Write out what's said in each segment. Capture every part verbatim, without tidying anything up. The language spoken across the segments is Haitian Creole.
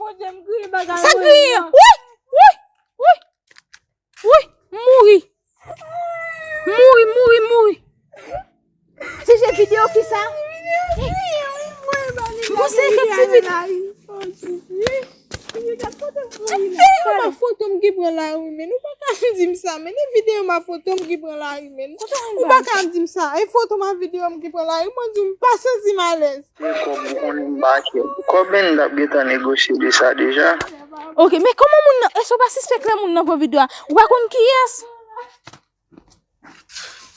Bondye, m kriye bagay. Sa kriye? Wi! Wi! Wi! Wi! M mouri! M mouri, m mouri, m mouri! Chèche videyo kisa? Bon, se efektivite. Ey, ou pa foto m ki pran lari, men ou pa ka di m sa, men e videyo m a foto m ki pran lari, men ou pa ka di m sa, e foto m a videyo m ki pran lari, mwen di m pa santi m alèz. Gen kòb, ou konnen m pa kè. Kòb, men n t ap gentan negosye de sa deja. Ok, men kòman moun nan, èske w pa sispèk lè moun nan pran videyo a? Ou pa konn kiyès?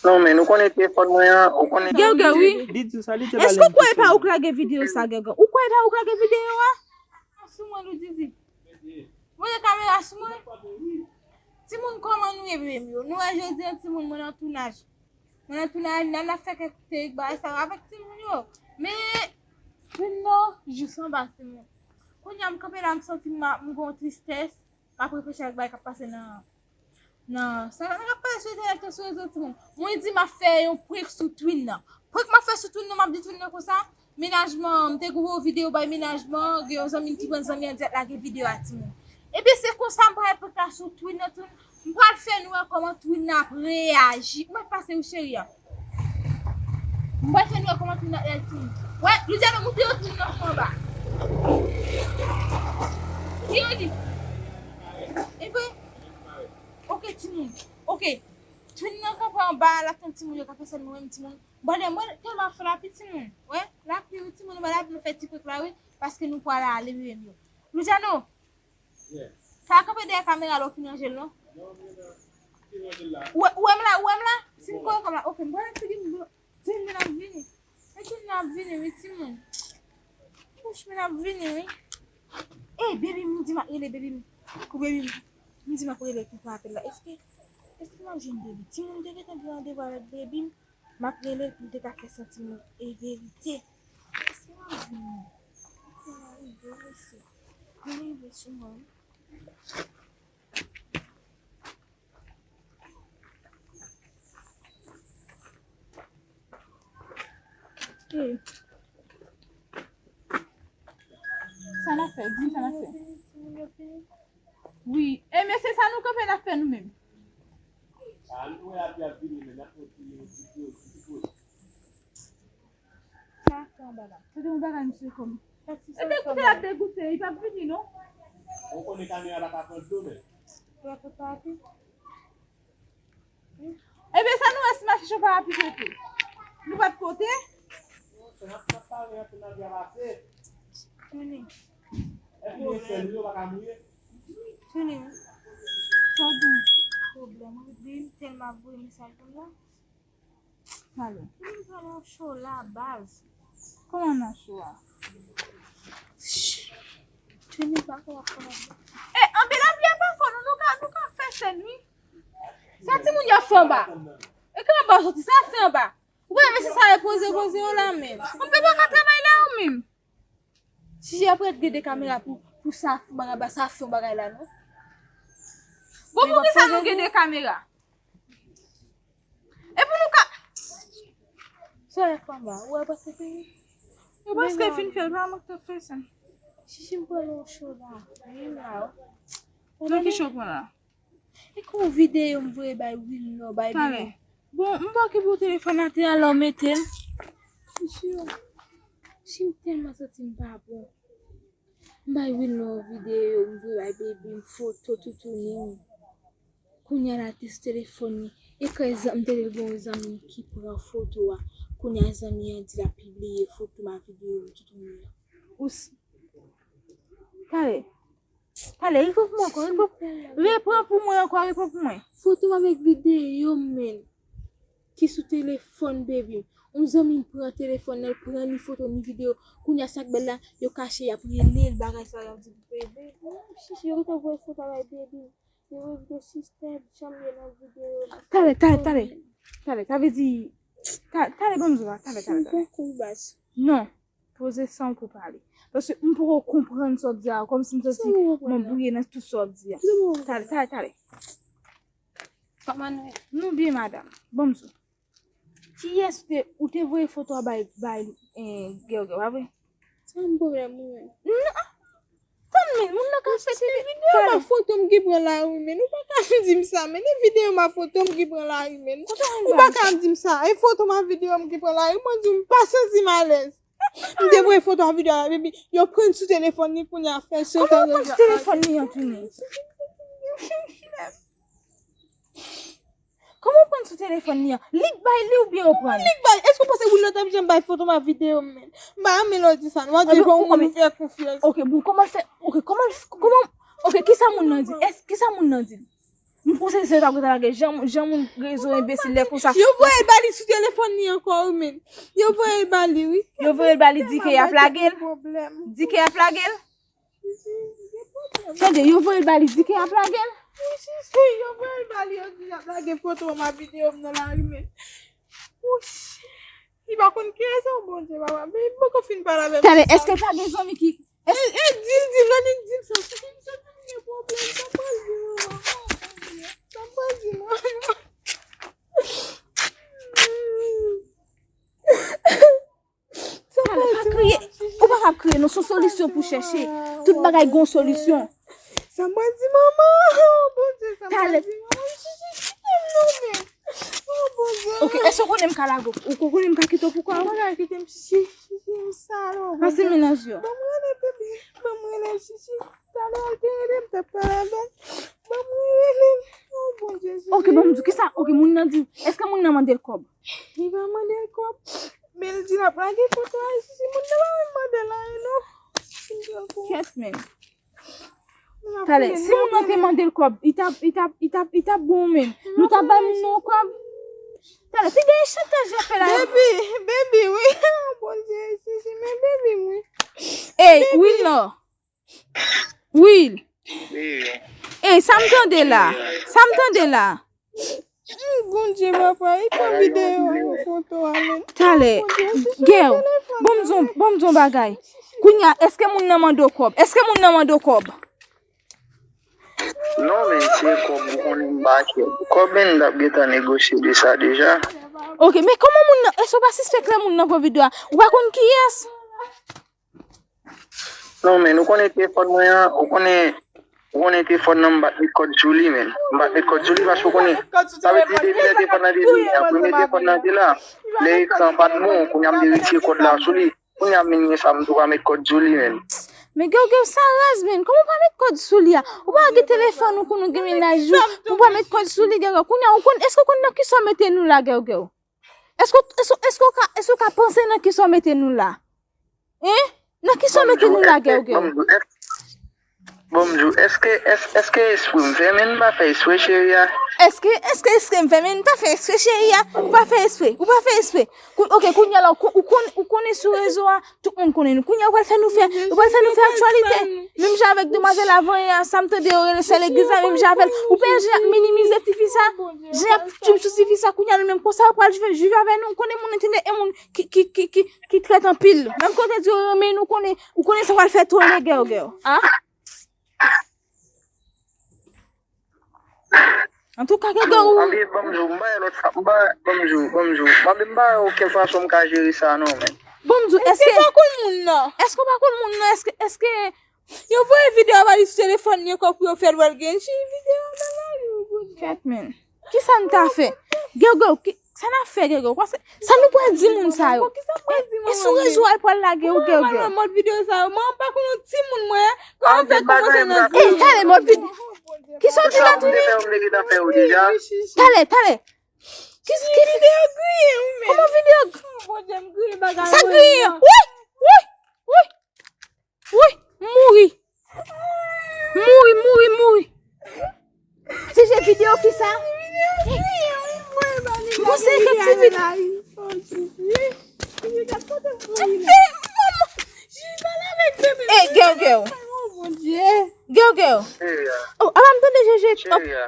Non, men nou konnen telefòn mwen an, ou konnen. Gègè, wi. Li di sa, li di. Èske ou kwè e pa ou k lage videyo sa, Gègè? Ou kwè e pa ou k lage videyo a? Sou mwen, Loudizi. Voye kamera sou mwen. Timoun, kòman nou ye, bebe m yo? Nou wè jodi an, timoun, mwen nan tounaj. Mwen nan tounaj, n al ap fè kèk take bagay sa yo avèk timoun yo. Men, Twin nan jis anba, timoun. Kounye a, m kanpe la, m santi m, m gen yon tristès. M ap reflechi ak bagay k ap pase nan, nan, sa k ap pase sou entènèt yo, sou rezo, timoun. Mwen di m ap fè yon prank sou Twin nan. Prank m ap fè sou Twin nan, m ap di Twin nan konsa, mennaj mwen, m te gwo videyo bay mennaj mwen, gen yon zanmi m ki pran zanmi an dirèk lage videyo a, timoun. Ebyen, se konsa m pral prank la sou Twin nan, timoun. M pral fè nou wè kòman Twin nan ap reyaji. Ou mèt pase wi, cheri an. M pral fè nou wè kòman Twin nan ap reyaji, timoun. Wè, Loudiano, moute yo Twin nan fè anba. Ki yo di? E vre? Ok, timoun. Ok. Twin nan kanpe anba, l ap tann timoun yo k ap fè sèl mwen menm, timoun. Bon, lè mwen tèlman fè lapli, timoun. Wè, lapli, wi, timoun, anba lapli, nou fè ti prank la, wi, paske nou pral ale, bebe m yo. Loudiano, pa kanpe dèyè kamera lè w fin ranje l, non. Ou wè, ou wè m la, ou wè m la? Si m kore kòm la, ok, m pral figi m. Timoun ap vini. Men timoun ap vini, wi, timoun. Wouch, men ap vini, wi. Ey, baby m, m di m ap rele baby m. Pou baby m. M di m ap rele pou pran apèl la. Èske, èske m ap jwenn baby? Timoun te gentan gen randevou avèk baby m. M ap rele l pou l te ka fè santi m e verite. Èske m ap jwenn li? Èske m ap rive, mesye? Mwen rive sou mwen. Hey. Sa n ap fè? Di m sa n ap fè. Wi. E, men se sa nou kanpe n ap fè nou menm. Sa k anba la? Se te yon bagay, misye, kòm. Ebyen, koute l ap degoute, li p ap vini, non. Ou konnen kamera pa ka pran dlo, men. Pou ap pran papi. Ebyen, sa nou wè si mache chofè a pi kote? Nou pa t kote? Tini. Tini. Sa w di? Pwoblèm, wi, m tèlman ap voye mesaj konsa. Talè. M pral nan cho la, baz. Kòman nan cho a? Tini pa konn ap konn ap. E, anben lapli a pa fò, non, nou ka, nou ka fè sèn, wi. Sa timoun yo ap fè anba? E ki anba w soti? Sa ap fè anba? Ou pa wè mesye sa yo poze, poze yo la menm. Anben pa ka travay la ou menm. Chèche apre gen de kamera pou, pou sa fè bagay, sa fè bagay la, non? Bon, poukisa nou gen de kamera? E pou nou ka. Sa y ap fè anba? Ou wè paske peyi. Yo paske fin fè l, pa mank t ap fè sa. Chèche m pran yon cho la. Menm la, wi. Nan ki cho w pran la? E kon videyo m voye bay Wilnor, bay Talè. Bebe. Bon, m pa okipe w telefòn atè a, lè w mete l. Mesye, si m tèlman santi m pa bon. M bay Wilnor videyo, m voye bay Baby, m foto toutouni. Kounye a l al te sou telefòn li. E kè zanmi, m te di l gen yon zanmi ki pran foto a. Kounye a zanmi an di l ap pibliye foto m ak videyo m toutouni an. Ou s-, Talè. Talè, repran pou mwen ankò, repran pou mwen ankò, repran pou mwen. Foto m avèk videyo m, men, ki sou telefòn Baby. Yon zanmi m pran telefòn nan, l pran ni foto, ni videyo. Kounye a sa k bèl la, yo kache, y ap rele l, bagay sa yo ap di pou Baby. Chichi, yo gentan voye foto a bay Baby. Yo voye videyo sistè, janm ye nan videyo. Talè, talè, talè. Talè, sa vle di, ta-, talè, ban m zo a, talè, talè, talè. Non. Poze san w pou pale. Paske m poko konprann sa w ap di a, kòmsi m santi mwen bwouye nan tout sa w ap di a. Talè, talè, talè. Kòman nou ye? Nou byen, madanm. Ban m zo. Kiyès te, ou te voye foto a bay, bay, eh, Gègè, pa vre? Se pa m pwoblèm ou menm. Non. Tann Men, moun nan ka fè se videyo m ak foto m ki pran lari, men. Ou pa ka di m sa, men. E videyo m ak foto m ki pran lari, men. Ou pa ka di m sa. E foto m ak videyo m ki pran lari, mwen di w, m pa santi m alèz. M te voye foto ak videyo a, baby. Yo pran sou telefòn li kounye a fè se. Kòman yo pran sou telefòn li an tounen? Kòman w pran sou telefòn li an? Li k bay li oubyen yo pran li? Li k bay. Èske w panse Wilner t ap janm bay foto m ak videyo m, men? M pa renmen lè w di sa, non. W ap di bon, ou konn fè konfyans. Ok, bon, kòman l fè? Ok, kòman l, kòman, ok, kisa moun nan di? Èske, kisa moun nan di? M panse se yo t ap rete lage. Jan, jan moun rezo enbesil lè konsa. Yo voye l ba li sou telefòn li ankò, wi, men. Yo voye l ba li, wi. Yo voye l ba li, di ke y ap lage l. Di ke y ap lage l. Tande, yo voye l ba li, di ke y ap lage l. Yo voye l ba li, yo di y ap lage foto m ak videyo m nan lari, men. Li pa konn kiyès, o Bondye, papa. Men li poko fin pale avè m. Talè, èske pa gen zanmi ki, èske, e, e, di l, di l, di l, di l sa. Si m santi m gen pwoblèm, sa m pral di manman. Sa m pral di manman. Talè, pa kriye. Ou pa ka ap kriye, non, se yon solisyon pou chèche. Tout bagay gen yon solisyon. Sa m pral di manman. O Bondye, sa m pral di manman. Chichi, kite m non, men. O Bondye. Ok, èske w konnen m ka lage w? Ou konnen m ka kite w pou kò a w? Ou pa ka kite m, Chichi, Chichi, m sal, o Bondye. Pase men nan zye w. Ban m rele bebe, ban m rele Chichi. Talè, al te rele m, t ap pale avè l. Ban m rele l. O Bondye, Chichi. Ok, ban m di w, kisa, ok, moun nan di, èske moun nan mande l kòb? Li pa mande l kòb. Men l di l ap lage foto a, Chichi, moun nan pa menm mande l anyen, non. Kèt, men. Talè, si moun nan te mande l kòb, li t ap, li t ap, li t ap, li t ap bon, men. Nou t ap bay moun nan yon kòb. Talè, se gen chantaj y ap fè la. Baby, baby, wi. O Bondye, Chichi, men baby m, wi. Ey, Wilner. Will. Ey, sa m tande la? Sa m tande la? Bondye, papa, e pran videyo a, foto a, men. Talè, gèw, ban m di w, ban m di w yon bagay. Kounye a, èske moun nan mande w kòb? Èske moun nan mande w kòb? Non, men, se kòb ou konnen m pa kè. Kòb, men, n t ap gentan negosye de sa deja. Ok, men kòman moun nan, èske w pa sispèk lè moun nan pran videyo a? Ou pa konn kiyès? Non, men nou konnen telefòn mwen an, ou konnen, ou konnen telefòn nan m pa t met kòd sou li, men. M pa t met kòd sou li paske ou konnen, sa vle di depi lè telefòn nan te vini an, premye telefòn nan te la. Lè ekran an pa t bon, kounye a m te retire kòd la sou li. Kounye a menm sa m tou pa met kòd sou li, men. Men Gèwgèw sa raz, men. Kòman w pa met kòd sou li a? Ou pa gen telefòn ou konnen w gen mennaj ou, ou pa met kòd sou li, Gèwgèw. Kounye a ou konn, èske w konn nan kisa w mete nou la, Gèwgèw? Èske, èske, èske w ka, èske w ka panse nan kisa w mete nou la? Hein? Nan kisa w mete nou la, Gèwgèw? Bon, m di w, èske, èske, èske espre m fèmen? M pa fè espre, cheri a. Èske, èske espre m fèmen? M pa fè espre, cheri a. Ou pa fè espre. Ou pa fè espre. Kou-, ok, kounye a la, ou kon-, ou konn, ou konnen sou rezo a, tout moun konnen nou. Kounye a, ou pral fè nou fè, ou pral fè nou fè aktyalite. Menm jan avèk demwazèl avan yè a, sa m tande yo rele sè legliz la, menm jan avè l. Ou pa jan minimize tifi sa. Jan y ap tchoup sou tifi sa, kounye a nou menm konsa, ou pral jwe, jwe avè nou. Ou konnen moun entènèt, e moun ki, ki, ki, ki, ki trèt anpil. Menm kote di yo renmen nou konnen, ou konnen sa pral fè tole Gèwgèw. A? Antouka, Gèwgèw, ou. Anben, ban m di w, m pa wè lòt sa, m pa, ban m di w, ban m di w. M pa, m pa wè okenn fason m ka jere sa, non, men. Ban m di w, èske. Èske w pa konn moun nan? Èske w pa konn moun nan? Èske, èske Yo voye videyo a ba li sou telefòn li ankò pou yo fè l wè l gen ti videyo nan lari, o Bondye. Kèt, men. Kisa n ta fè? Gèwgèw, ki, sa n ap fè, Gèwgèw? Sa nou pral di moun sa yo? E sou rezo a, y pral lage yo, Gèwgèw. Mòd videyo sa yo, mwen pa konn yon timoun mwen, kòman fè kòmanse nan. E, talè, mòd videyo. Kisa w di la, Tini? Talè, talè. Ki, ki videyo griyen, wi, men. Kòman videyo? O Bondye, m griyen bagay. Sa griyen? Wi, wi, wi. Wi, m mouri. M mouri, m mouri, m mouri. Jije videyo ki sa? M panse efektivite. Ey, Gèwgèw. Gèwgèw. Oh, apa m tande Jeje,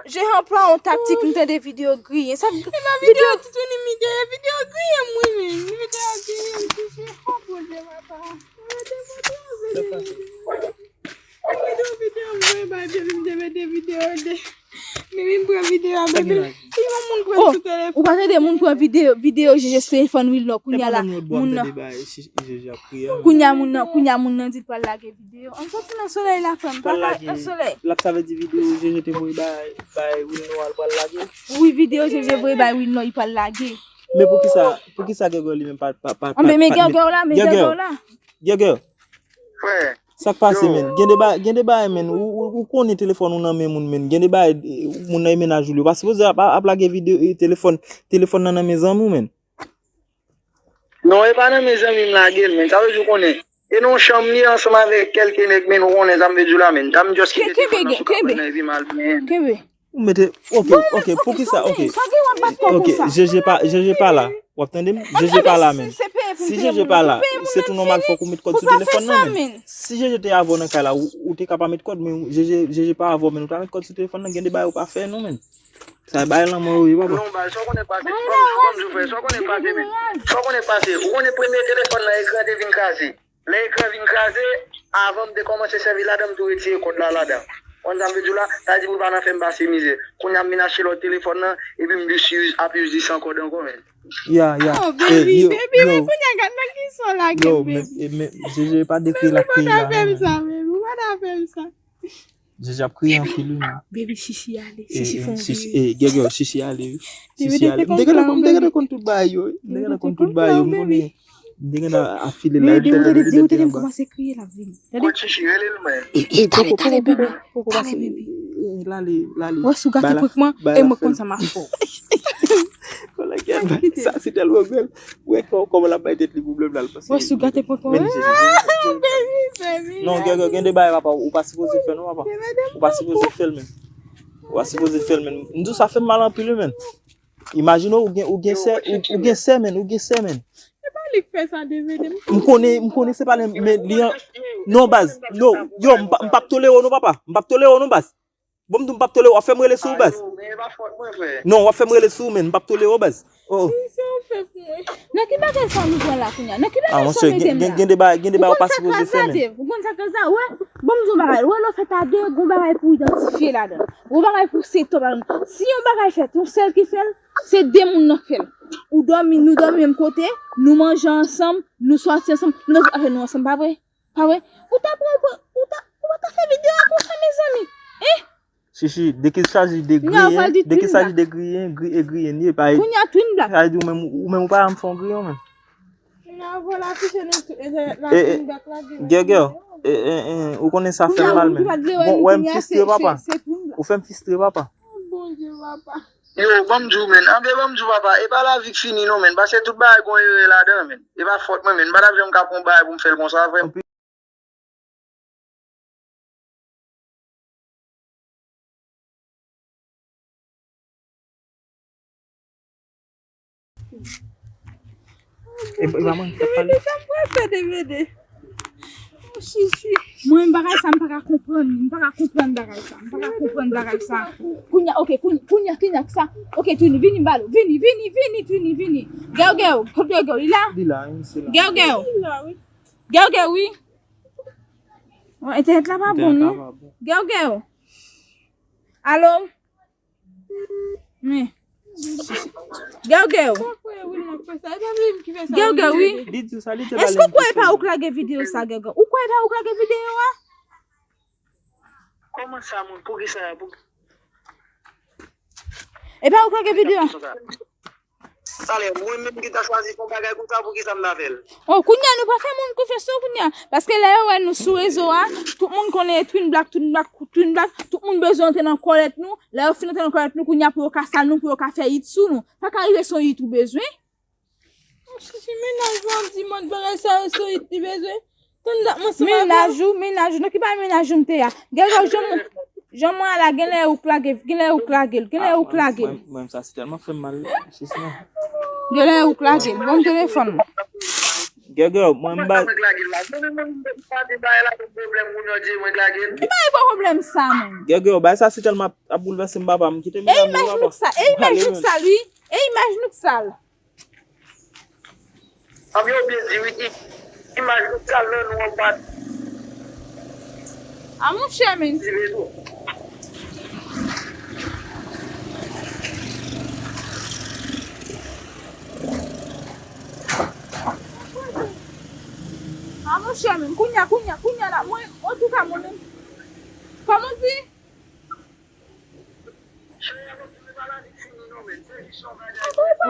Jeje anplwaye yon taktik, m tande videyo griyen. Sa videyo tout yon imite, videyo griyen m wi men. Videyo griyen m, Jeje. Oh Bondye papa. Mete videyo, mete videyo, m voye bay Bebe, m te mete videyo de. Bebe, m pran videyo a, Bebe. Yon moun pran sou telefòn. Ou pa tande moun pran videyo, videyo Jeje sou telefòn Wilnò. Kounya la, moun nan. Kounya moun nan, kounya moun nan di l pral lage videyo. Ann soti nan solèy la, frè m. Pa kay nan solèy. L ap, sa vle di videyo Jeje te voye bay, bay Wilnò a, l pral lage? Wi, videyo Jeje voye bay Wilnò, li pral lage. Men poukisa, poukisa Gègè li menm pa, pa, pa, pa, men Gègè la, men Gègè la. Gègè. Frè. Sa k pase, menn? Gen de ba-, gen de bagay, menn. Ou, ou, ou konnen telefòn ou nan men moun, menn. Gen de bagay, eh, moun nan e mennaj ou li. Ou pa sipoze ap, ap lage videyo, eh, telefòn, telefòn nan nan men zanmi w, menn. Non, e pa nan men zanmi m lage l, menn. Sa vle di ou konnen. E nan yon chanm li ansanm avèk kèlke nèg, menn, ou konnen sa m vle di w la, menn. Sa m just kite telefòn nan sou kabrit nan epi m al benyen. Kenbe. Ou mete, ok, ok, poukisa, ok. Ok, Jeje pa, Jeje pa la. W ap tande m? Jeje pa la, menn. Si Jeje pa la, se tou nòmal fòk ou met kòd sou telefòn nan, menn. Si Jeje te avè w nan kay la, ou, ou te ka pa met kòd, men Jeje, Jeje pa avè w, menn. Ou ta met kòd sou telefòn nan, gen de bagay ou pa fè, non, menn. Sa e bagay lanmò yo ye, papa. Non, baz, sa w konnen pase, sa w konnen pase, menn. Sa w konnen pase, ou konnen premye telefòn nan, ekran te vin kraze. Lè ekran vin kraze, avan m te kòmanse sèvi ladan, m tou retire kòd la ladan. Konn sa m vle di w la? Sa di pou l pa nan fè m pase mizè. Kounye a m vin achte lòt telefòn nan, epi m vin use, ap use li san kòd ankò, menn. Ya, ya. Oh, baby, baby, men kounye a gad nan ki sa w lage m, baby. Yo, men, men, Jeje pa dekri l ap kriye la, non, menn. Ou pa ta fè m sa, baby, ou pa ta fè m sa. Jeje ap kriye anpil, wi, menn. Baby, Chichi ale, Chichi fè yon videyo. Eh, Gègè, Chichi ale, wi. Chichi ale. M te gentan konn, m te gentan konn tout bagay yo, wi. M te gentan konn tout bagay yo, m konnen. M te gentan afile la, m te gentan rele depi anba. Kòmanse kriye, l ap vini. Tande. Kot Chichi, rele l mwen. Eh, kale, kale, baby. Kale, baby. Eh, l ale, l ale. Wè si w gate prank mwen, e mwen konn sa m ap fè w. Sa se tèlman bèl. Wè kò-, kòman l ap bay tèt li pwoblèm la, l panse. Wè si w gate prank mwen. Baby, baby. Non, Gègè, gen de bagay, papa, ou pa sipoze fè, non, papa. Ou pa sipoze fè l, menn. Ou pa sipoze fè l, menn. M di w sa fè m mal anpil, wi, menn. Imajine w, ou gen, ou gen sè, ou, ou gen sè, menn, ou gen sè, menn. Se pa li k fè sa, D V D. M konnen, m konnen se pa li, men li an, non, baz, non, yo, m pa, m p ap tolere w, non, papa. M p ap tolere w, non, baz. Bon, m di w m p ap tolere w, w ap fè m rele sou ou, baz. Non, w ap fè m rele sou ou, menn, m p ap tolere w, baz. Oh. Nan ki bagay sa nou pran la kounya? Nan ki bagay sa w mete m la? Gen, gen de bagay, gen de bagay ou pa sipoze fè, menn. Ou konn sa k fè sa, wè? Bon, m di w yon bagay, wè lè w fèt a de, gon bagay pou w idantifye ladan. Gon bagay pou w se tòp ladan. Si yon bagay fèt, yon sèl ki fè l, se de moun nan k fè l. Ou dòmi, nou dòmi menm kote, nou manje ansanm, nou sòti ansanm, nou fè tout afè nou ansanm, pa vre? Pa vre? Ou ta pran, ou ta, ou pa ta fè videyo a konsa, mezanmi. Hein? Chichi, dès qu'il s'agit de griyen, dès qu'il s'agit de griyen, gri-, e griyen li ye, pa. Kounya Twin Black. Sa vle di ou menm, ou menm ou pa janm fè yon griyon, menm. Kounya, vòlè afiche nan tout entènèt la, Twin Black lage. Gègè, eh, eh, eh, ou konnen sa fè m mal, menn. Bon, wè m fistre, papa. Ou fè m fistre, papa. Bondye, papa. Yo, ban m di w, menn. Anben, ban m di w, papa. E pa lavi k fini, non, menn. Paske tout bagay gon erè ladan, menn. E pa fòt mwen, menn. M pa t ap janm ka pran yon bagay pou m fè l konsa, frè m. E, e pa mwen k ap pale. Sa m pral fè, D V D. Mwen, bagay sa, m pa ka konprann. M pa ka konprann bagay sa. M pa ka konprann bagay sa. Kounya, ok, koun-, kounya, kounya sa. Ok, Twini, vini, m ba l. Vini, vini, vini, Twini, vini. Gèw, gèw. Kote gèw, gèw? Li la? Li la, wi, se la. Gèw, gèw. Li la, wi. Gèw, gèw, wi. Bon, entènèt la pa bon, non? Gèw, gèw. Alo? Men. Gèw, gèw. Gèw, gèw, wi. Èske ou kwè e pa ou k lage videyo sa, gèw, gèw? Ou kwè e pa ou k lage videyo a? Kòman sa, moun? Poukisa? Pou E pa ou k lage videyo a? Talè, mwen menm ki ta chwazi fè yon bagay konsa, poukisa m ta fè l? Oh, kounya nou pa fè moun konfyans non kounya. Paske lè yo wè nou sou rezo a, tout moun konnen Twin Black, Twin Black, Twin Black, tout moun bezwen antre nan kòlèt nou. Lè yo fin antre nan kòlèt nou, kounya pou yo ka sal nou, pou yo ka fè hit sou nou. Pa ka rive se yon hit ou bezwen. Chichi, mennaj ou ap di mwen bagay sa yo se hit li bezwen. Tann dat mwen se mennaj ou, mennaj ou. Nan ki bagay mennaj ou m te a? Gègè, jan mwen, jan mwen a la, genlè ou k lage, genlè ou k lage l, genlè ou k lage l. Mwen, mwen, sa se tèlman fè m mal, Chichi. Genlè ou k lage l. Ban m telefòn mwen. Gègè, mwen m ba. Mwen k lage l la. Mwen menm, mwen pa te bay la pwoblèm moun yo di mwen k lage l. Ki bagay pwoblèm sa menm? Gègè, bagay sa se tèlman ap, ap boulvèse m, papa. M kite mennaj mwen, papa. E imaj nou k sal, e imaj nou k sal, wi. E imaj nou k sal. Anben, ou byen di wi, i-, imaj nou sal nan nou an pa. A monchè, men. Di rezo. Chè menm, kounya, kounya, kounya la, mwen, antouka, mwen menm. Kòman di?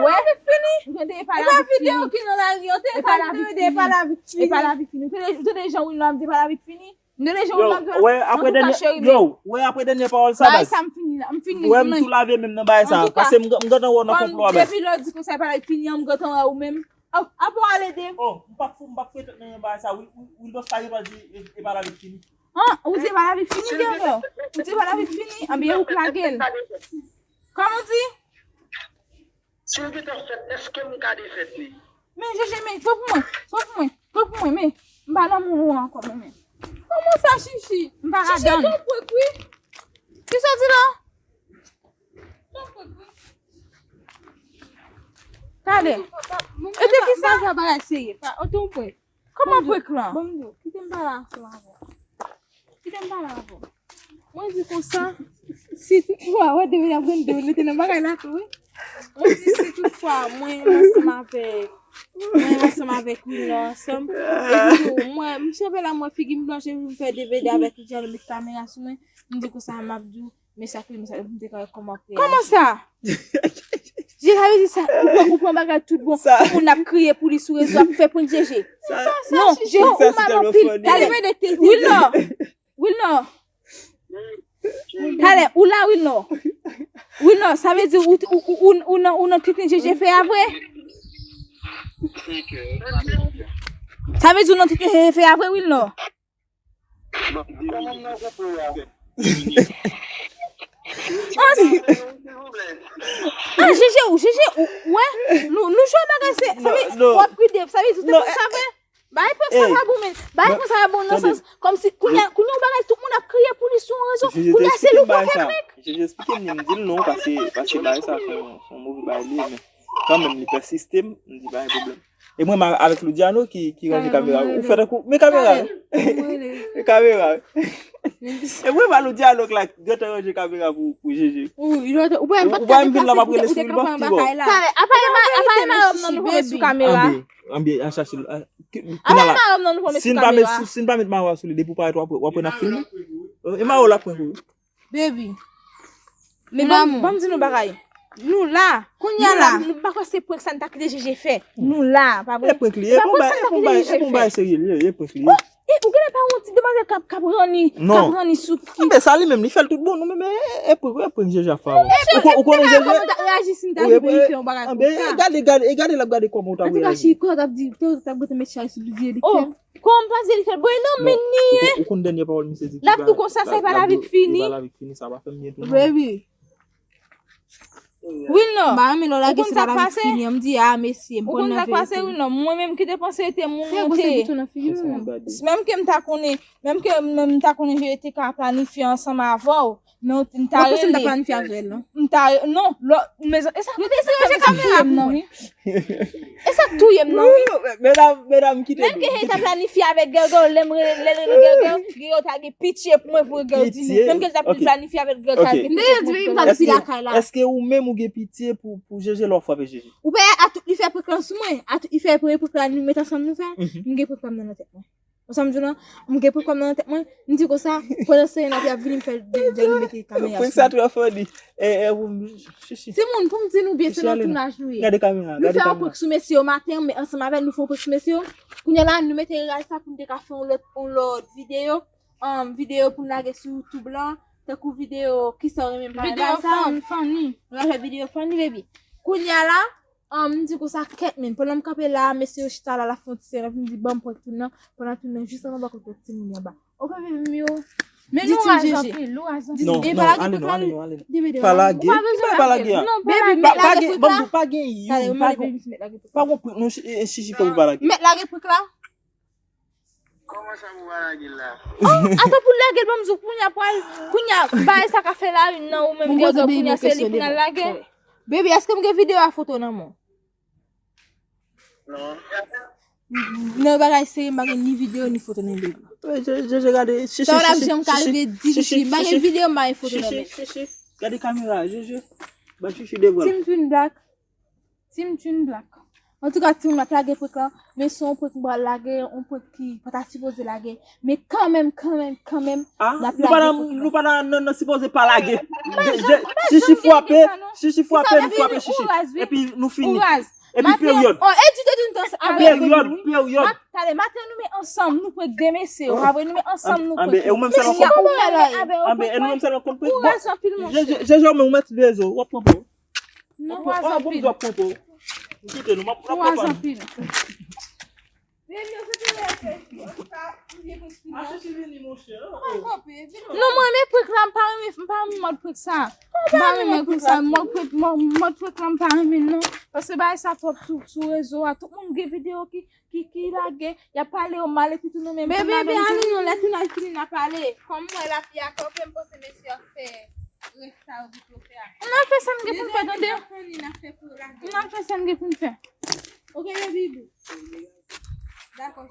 Wè, avèk fini. Ou tande e pa lavi fini. E pa videyo ki nan lari, yo te e pa lavi fini. E pa lavi fini. Ou tande, ou tande jan Wilno ap di e pa lavi fini? Ou tande jan Wilno ap di? Wè, apre dènye, yo, wè, apre dènye pawòl sa, baz. Bagay sa m fini la, m fini. Wè, m tou lave menm nan bagay sa. Paske m, m gentan wè w nan konplo a, baz. Depi lè w di konsa e pa lavi fini an, m gentan wè ou menm. Apa w ale, Dave? Oh, m p ap fou, m p ap fè tèt nan yon bagay sa. Wi, wi, Wilno sa gentan di e, e pa lavi fini. An, ou di e pa lavi fini, Dave? Ou di e pa lavi fini? Anben, ou k lage l. Kòman w di? Si l gentan fèt, èske m ka defèt li? Men, Jeje, men, pran pou mwen, pran pou mwen, pran pou mwen, men. M pa nan mouvman ankò, men, men. Kòman sa, Chichi? M pa ladan l. Chichi, se yon prank, wi. Kisa w di la? Tande. E te ki sa? Bagay serye. Kòman prank lan? Ban m di w, kite m pale ansanm avè w. Kite m pale avè w. Mwen di konsa, si toutfwa, wè, demen ap grenn demen mete nan bagay la tou, wi. Mwen di si toutfwa, mwen ansanm avèk, mwen ansanm avèk Wilno ansanm. Epi tou, mwen, m chanpe la, mwen figi m blanch, epi m fè D V D avèk Luciano, met kamera sou mwen. M di konsa, m ap di w, men sa k rive, sa, m te ka wè kòman ap reyaji. Kòman sa? Jeje, sa vle di sa, ou pran, ou pran bagay tout bon, moun ap kriye pou li sou rezo, ap fè prank Jeje. Non, Jeje, ou mal anpil. Talè, Wilno, Wilno. Talè, ou la, Wilno. Wilno, sa vle di ou, ou, ou, ou, ou nan, ou nan tenten Jeje fè a vre? Sa vle di ou nan tenten Jeje fè a vre, Wilno? Kòman m nan konplo a? Ah, Jeje, ou, Jeje, ou, wè, nou, nou jwe bagay, se, sa vle, w ap ri Dave, sa vle di ou te konn sa vre? Bay prank sa pa bon, men, bay prank sa pa bon nan sans, kòmsi, kounya, kounya yon bagay, tout moun ap kriye pou li sou yon rezon, kounya se li ou ka fè prank. Jeje eksplike m, m di l non, paske, paske bagay sa se yon, se yon move bagay li ye, men kanmenm li pèsiste, m di pa gen pwoblèm. E mwen, m avèk Luciano ki, ki ranje kamera. Ou fè tankou, men kamera. Men kamera. E mwen, pa Luciano k la, gentan ranje kamera pou, pou Jeje. Ou pa m vin la, m ap rele sou Wilbox ki bò. Talè, apa e ma-, apa e madanm nan nou pran met sou kamera? Anben, anben, an chache l. Apa e madanm nan nou pran met sou kamera? Si n pa met, si, si n pa met mayo a sou li, depi w parèt, w ap, w ap wè n ap filme. E mayo l ap pran kou. Baby. Men ban m, ban m di nou bagay. Nou la. Kounya la. Nou pa kwè se prank sa n ta kite Jeje fè. Nou la, pa vre? E prank li ye, e pa prank sa n ta kite Jeje fè. E prank bagay serye li ye, e prank li ye. Oh, e ou genlè pa wè yon ti demwazèl k ap, k ap ranni, k ap ranni sou ki. Anben, sa li menm, li fè l tout bon, nou menm, e, e prank, e prank Jeje ap fè avè w. Ou konnen Jeje? Kòman w t ap reyaji si n ta vin pou li fè yon bagay konsa? Anben, e gade, gade, e gade l ap gade kòman w t ap reyaji. Antouka, cheri, kòman w t ap di, kòman w t ap gentan met chay sou li, di li. Oh. Kòman m pa di li fè bwè non, men ni ye. Ou konn dènye pawòl misye di ki bagay, l ap di konsa, sa e pa lavi k fini. E pa lavi k fini, sa pa fè m byen tou non. Baby. Wilno. M pa renmen lè w lage se pa lavi k fini an, m di, a, mesye, m konn nan verite. Ou konn sa k pase, Wilno? Mwen menm ki te panse te moun ou te ye. Menm ke m ta konnen, menm ke m ta konnen Jeje te ka planifye ansanm avè w. Men w t-, m ta rele. Mwen panse m ta planifye avè l, non. M ta re-, non, lò, mezanmi, e sa, e sa k touye m nan, wi. E sa k touye m nan, wi. Medam, medam, kite nou. Menm ke Jeje ta planifye avèk Gègè, lè m rele, lè l rele Gègè, Gègè ta gen pitye pou mwen pou Gègè di nou. Menm ke l ta planifye avèk Gègè, ta gen pitye pou mwen. Èske ou menm ou gen pitye pou, pou Jeje lè w ap frape Jeje? Ou pa a tout li fè prank lan sou mwen, a tout li fè prank lan nou met ansanm nou fè, m gen prank pa m nan tèt mwen. Ou sa m di w lan, m gen pwoblèm nan tèt mwen, m di konsa, pandan se tan y ap vini, m fè de, de nou mete kamera sou mwen. Prank sa twò funny. E, e, ou, chichi. Timoun, pou m di nou byen, se nan tounaj nou ye. Gade kamera, gade kamera. Nou fè yon prank sou mesye yo maten, men ansanm avè l, nou fè yon prank sou mesye yo. Kounye a la, nou mete raj sa pou n te ka fè yon lòt, yon lòt videyo, um, videyo pou n lage sou YouTube lan, tankou videyo kisa w renmen m pale la sa. Videyo funny, funny. Nou va fè videyo funny, baby. Kounye a la, An, m di konsa, kèt men, pandan m kanpe la, mesye yo chita la, l ap fè yon ti serèf, m di, ban m pran tout nan, pandan tout nan, jis anba, bò kote timoun yo anba. Oke, baby m yo. Men nou raz anpil, nou raz anpil. Non, non, ale non, ale non, ale non. Pa lage, pa lage a. Non, baby, mèt lage prank la. Pa gen youn, pa gen, pa gon prank, non, chichi fè pou pa lage. Mèt lage prank la. Kòman sa pou pa lage l la? Oh, atann pou l lage l, ban m di w, kounye a pral, kounye a, bagay sa ka fè la une nan ou menm, Gègè, kounye a se li pou n al lage. Baby, èske m gen videyo a foto nan men w? Non. Nan bagay serye, m pa gen ni videyo, ni foto nan men m, baby. Wi, je, je, je gade, chichi, chichi, chichi, chichi, m pa gen videyo, m pa gen foto nan men m. Chichi, chichi, gade kamera, je, je, ba chichi devwa. Team Twin Black. Team Twin Black. Antouka, timoun, m ap lage prank lan, men se yon prank m pral lage, yon prank ki pa ta sipoze lage. Men kanmenm, kanmenm, kanmenm, Ah, m ap nou pa lage nan, prank lan. Nou pa nan, nan, nan sipoze pa lage. Chichi fwape, chichi fwape, nou fwape chichi. Epi nou fini. Epi peryòd. Oh, e di de nou dans avèk Peryòd, peryòd. Tale, maten nou met ansanm, nou prank de mesye, yo, apre nou met ansanm, nou prank. Anbe, e ou menm sèlman konn prank. Anbe, E nou menm sèlman konn prank. Ou raze anpil, monchè. Jeje, men ou mèt rezo, w ap pran pou. Non, ou raze anpil. W ap pran pou. M kite nou, m ap Ou raze anpil. Achte ti vini, monchè. Non, mwen renmen prank la, m pa renmen, m pa renmen mòd prank sa. M pa renmen prank sa, mòd prank, mòd, mòd prank la, m pa renmen non. Paske bagay sa twòp sou, sou rezo a. Tout moun gen videyo ki, ki, ki lage, y ap pale yo mal epi tou nou menm. Bebe, bebe, ale non, lè tounaj fini, n a pale. Kòm mwen la fi a kanpe, m panse mesye ap fè rès sa yo di pou yo fè a. N a fè sa n gen pou n fè, tande. N a fè pou lage. N a fè sa n gen pou n fè. Ok, baby boo. Dakò.